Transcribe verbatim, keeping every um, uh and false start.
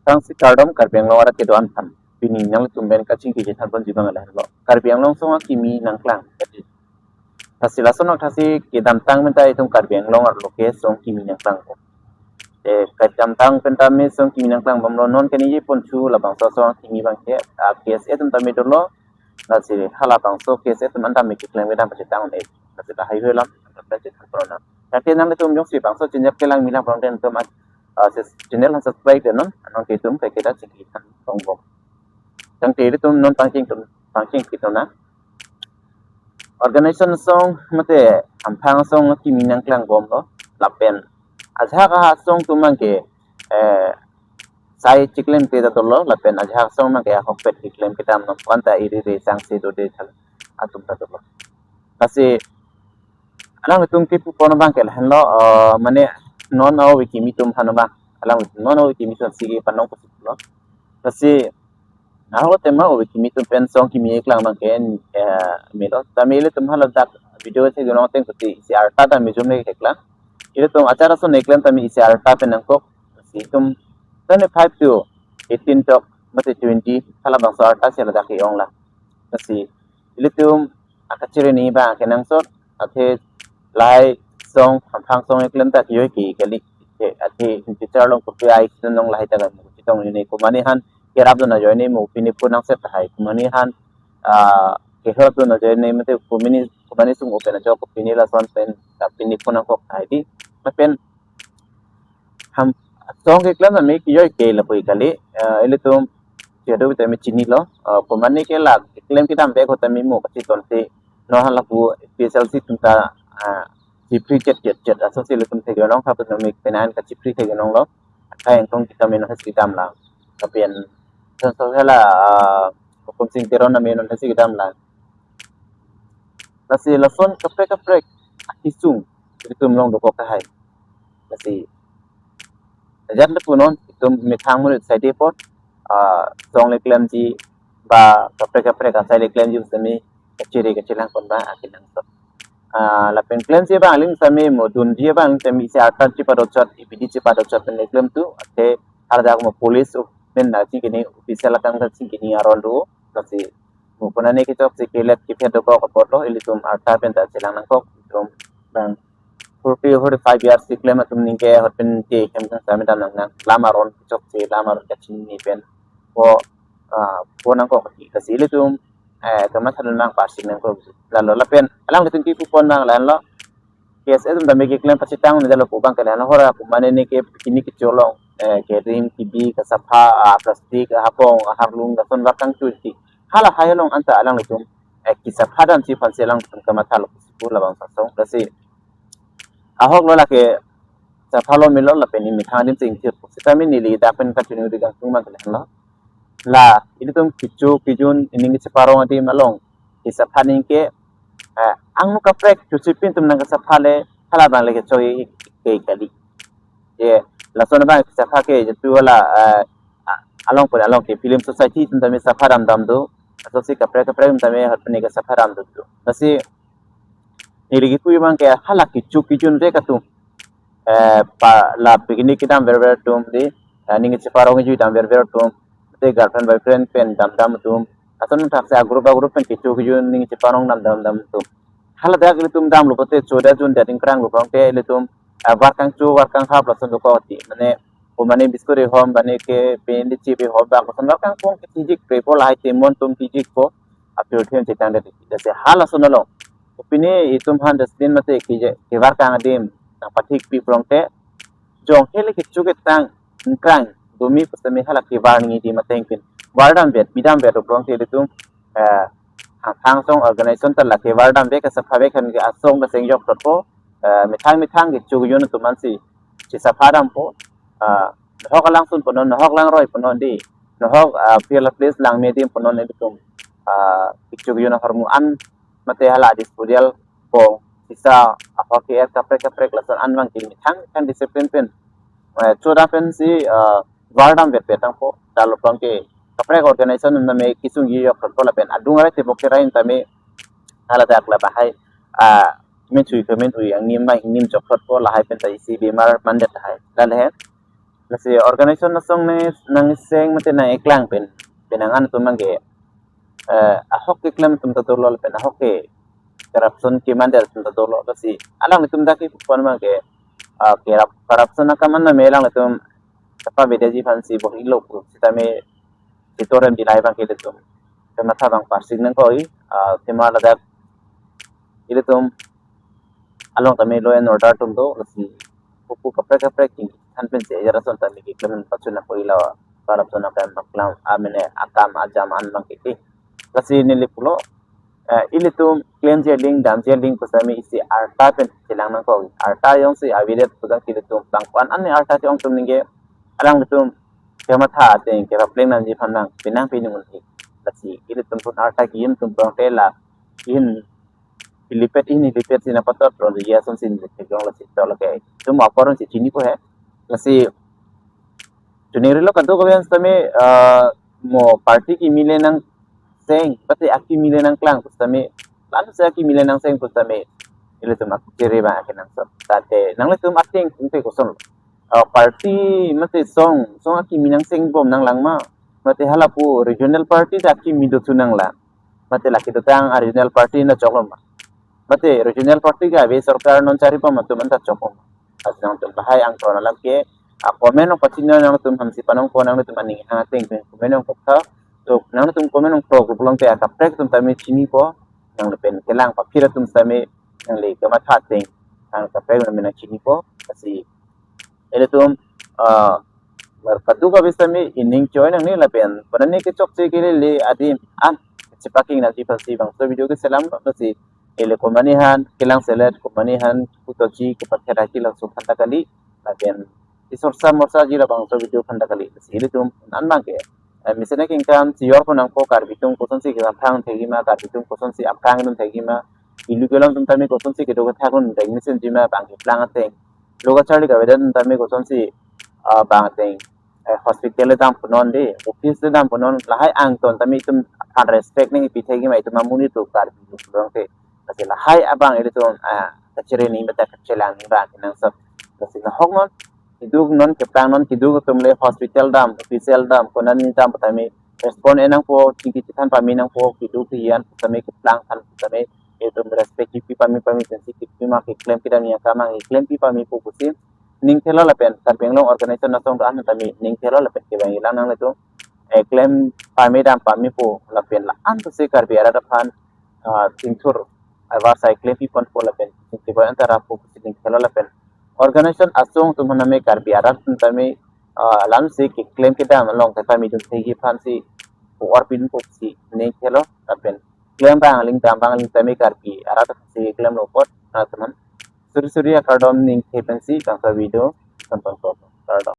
Tangsi kardom Karbi Anglong arat kedo-an aphan. Pini nanglitum pen kachingki chethan ponji abang lahenlo. Karbi Anglong asong akimi nangklang. Lasi lason athasi kedamtang pen ta itum Karbi Anglong arlo ke asong kimi nangklang. Eh, kedamtang pen tame asong kimi nangklang bomlo, non ke ningje ponthu labangso asong kimi abang ke, ah, K S A atum tame dolo. Lasi halabangso K S A atum an tame keklem kedam pachetang un-e. Lasi lahai hoi alam, pen chethan pon nang. Lasi nanglitum jongsi bangso channel kelang milang prong den atum an, ah, sis channel han subscribe den non, anong ke itum ke kita chingki than ponbom. Tangte itum non pangching atum, pangching atum na. Organization asong mate amphang asong kimi nangklang bomlo lapen ajahak asong atum abang ke, eh, sai chiklemkle ta dolo lapen ajahak asong abang ke ahokpet keklem kedam non, anta iri re sangse dode thal atum ta dolo. Lasi alanglitum kepu pon abang ke lahenlo, eh, mane non ove kimi atum aphan abang, alang non ove kimi atum si kepanong pusi pulo. Lasi ahok tema ove kimi atum pen asong kimi keklang abang ke, eh, melo. Tame ilitum haladak video theklong ateng kuti isi arta tame jum le keklang. Ilitum achar ason keklem tame isi arta pen nangkok. Lasi itum twenty-five to eighteen tok mate twenty halabangso arta si ladak ke-ong lang. Lasi ilitum akachere ni abang kenangsot, athe lahai asong, amphang asong keklem ta kejoi ke kali. Athe in future along kopi ai ason along lahai ta kan chetong ni, komatne aphan kerap dun ajoine mo pini phone nangset tahai, komatne aphan, ah, kerap dun ajoine mate komatne, komatne sung open ajo ko pini lason pen, ah, pini phone nangkok tahai di. Lapen ham asong keklem tame kejoi ke lapu kali, eh, ilitum chado tame chinilo, eh, komatne ke la keklem kedam bek ho tame mo kachiton te, non halapu P S L C atum ta, ah, chipri chet chet chet, asonsi ilitum theklong kha tame penan kachipri theklonglo, akai angkong kita meno has kedam lang, tapi an san so hala, ah, Hukum Sing Teron na meno has kedam lang. Lasi lason kaprek kaprek akisung itum long dokok tahai. Lasi ajat le punon itum methang monit sai depot, ah, asong le klemji ba kaprek kaprek asai le klemji semi kachere kachelang pon ba akenangsot. Ah, lapen klemji abang aling semi mo dunji abang semi isi arta chepadokchot, ipidi chepadokchot pen le klem tu, athe ardak mo police pen na chingkini official akam ta chingkini aron do, lasi mo komatne kechok si kelet kephet dokok apotlo, ilitum arta pen ta chelang nangkok, itum abang forty, forty-five years keklem atum ningke hot pen ke hem kan sami dam nang nang, lam aron kechok si lam aron kachini pen po, ah, po nangkok. Lasi ilitum, eh, kematha dun abang pasi nangkok. Lalo lapen alanglitum kepu pon abang lahenlo. K S A atum tame keklem pachetang un-e dolo pu abang ke lahenlo, hora komatne ke kini kecho along, eh, kerim kebi kasapha, ah, plastic, ah, hapong, ah, harlung, lason barkang chuti. Halahai along anta alanglitum, eh, kesapha damji aphansi alanglitum kamathalo pusi pu labangso asong. Lasi ahok lo lake saphalo melo lapen ne methang adim chingthir pu. Sitame neli dak pen kachini udi kangtung abang ke lahenlo. La ilitum kecho kejun ining kecheparong adim along kesapha ningke, eh, angno kaprek chusipin atum nangkesapha le hala abang le kecho ke kali. Je lason abang kesapha ke jetu hala, eh, a-, along pun along ke film society atum tame sapha dam dam do. Asonsi kaprek kaprek atum tame hot pen ne kesapha dam do do. Lasi neli kepu abang ke hala kecho kejun rek atum, eh, pa la picnic kedam verver atum di, eh, ning cheparong kejui dam verver atum, te girlfriend boyfriend pen dam dam atum, ason thak se a group a group pen kecho kejun ning cheparong dam dam dam atum. Haladak ilitum damlo pote choda jun dading kranglo prong te ilitum, eh, barkang cho barkang hap lason dokok ti, mane komatne biscuit ihom, mane ke pen di chip ihom bak lason barkang pong ke tijik prepo, lahai temon atum tijikpo, apirthe chetang dati. Lasi halason along pini itum aphan dustbin mate ke, kebarkang adim nangpathik pi prong te, jong hele kecho ketang ingkrang dumi pusitame hala kebar nangji adim ateng pen bar dam vet, bi dam vet prong te ilitum, eh, amphang asong organization ta la kebar dam vet, kesapha vet aphan ke asong keseng jok totpo, eh, methang methang kecho kejun atum ansi chesapha dampo, eh, nahok alangsun punon, nahok langroi punon di, nahok, eh, pir la place langme adim punon ilitum, eh, kecho kejun ahormu an mate hala disposal bong sisa ahok ke-er kaprek kaprek lason an abang ke methang methang discipline pen, eh, choda pensi, eh, bar dam vet vet tangpo, dalo prong ke kaprek organization atum tame kesung ji yok totpo lapen adung arai tebok kerai tame haladak la bahai, ah, min chui ke min ui angnim abang ingnim jok totpo, lahai pen ta isi bimar mandet tahai. Lale he Lasi organization asong ne nang seng mate nang eklang pen, pen angan atum abangke, eh, ahok keklem atum ta dolo pen ahok ke corruption keman der atum ta dolo. Lasi alanglitum dak kepu abangke, ah, kerap corruption akam an name alanglitum kapavedetji aphansi bohilo pu sitame sitorem dilai abangke ilitum kematha abang parsik nangkok, ah, tema ladak ilitum along tame law and order atum do, lasi pupu kaprek kaprek king than pensi ajara son tame keklem pachun nangkok ila corruption akam aklam amene akam ajam an abangke. Lasi neli pulo, eh, ilitum klemji aling damji aling pusitame isi arta pen chelang nangkok. Arta jongsi avedet pudam ke ilitum bang ko-an an arta ke-ong atum ningke alanglitum kematha ateng kepapleng nangji aphan nang penang penung unhi. Lasi ilitum pun arta kiyim atum pulangte la in pilipet ini lipet sina patot ron ya son sin lipet jong lasi to lake. Itum apor si chinipo he. Lasi chuning rilo kadokave an sitame, ah, mo party kimi le nangseng, pati akimi le nangklang pusitame, lalu si akimi le nangseng pusitame ilitum akchere abang akenangsot. Tate nanglitum ateng kungte koson lo. Ah, party mate song, song akimi nangseng bom nanglang ma, mate halapu regional party ta akimi do thu nanglang, mate lake dotang a regional party na choklo ma, mate regional party ke ave sorkar non chari pam atum anta choklo ma. Lasi nangtum lahai angton alam ke, ah, comment nangpachini nangtum aphansi panong ko nangtum aning hang ateng pen comment nangkok tha. To nangtum comment nangkok pulote akaprek atum tame chinipo, nangli pen kelang paphir atum tame, nangli kematha ateng nang kaprek atum nang chinipo. Lasi ilitum, ah, mar kadokave sitame ining choi nangne lapen panane kechokche kelele adim an chepaking nangji aphansi bangso video keselam lo. Lasi ili komane aphan kelang selet, komane aphan putoji kepathet aki langsung aphan ta kali, lapen isorsa morsaji la bangso video aphan ta kali. Lasi ilitum an abangke, eh, mesen akengkam chiyor pon nangpo, Karbi atum kosonsi kesamphang thekji ma, Karbi atum kosonsi apkang atum thekji ma, ilu kelong atum tame kosonsi kedo kethak un reng mesenji ma, bang keplang ateng, lo kacharli kavedet atum tame kosonsi, ah, bang ateng, eh, hospital le dam punon de, office le dam punon, lahai angton tame itum aphan respect nangpi thekji ma itum amonit atum Karbi atum pulote. Lasi lahai abang ilitum, ah, kachere ni bata kachelang ni abang kenangsot. Lasi nahok non, keduk non, keplang non, keduk atum le hospital dam, official dam, konani dam tame respond enangpo, chingki chethan pame nangpo, keduk keyan tame keplang than tame itum respect kipi pame pame pensi kipi ma keklem kedam ya kamang keklempi pamepo pusi ning thelo lapen Karbi Anglong organization asong do an tame ning thelo lapen kevang ilang nanglitum, eh, klem pame dam pamepo lapen la-an pusi Karbi arat aphan, ah, chingthur avarsai klempi ponpo lapen chingthur antara po pusi ning thelo lapen organization asong atum aphan tame Karbi arat atum tame, ah, lamsi keklem kedam along ta pamedun thekji aphansi pu-or pinpo pusi ning thelo lapen klem abang aling dam abang aling tame Karbi arat aphansi klemlo apot nangtum aphan suri suri akardom ning the pensi bangso video tonton ko. Kardom.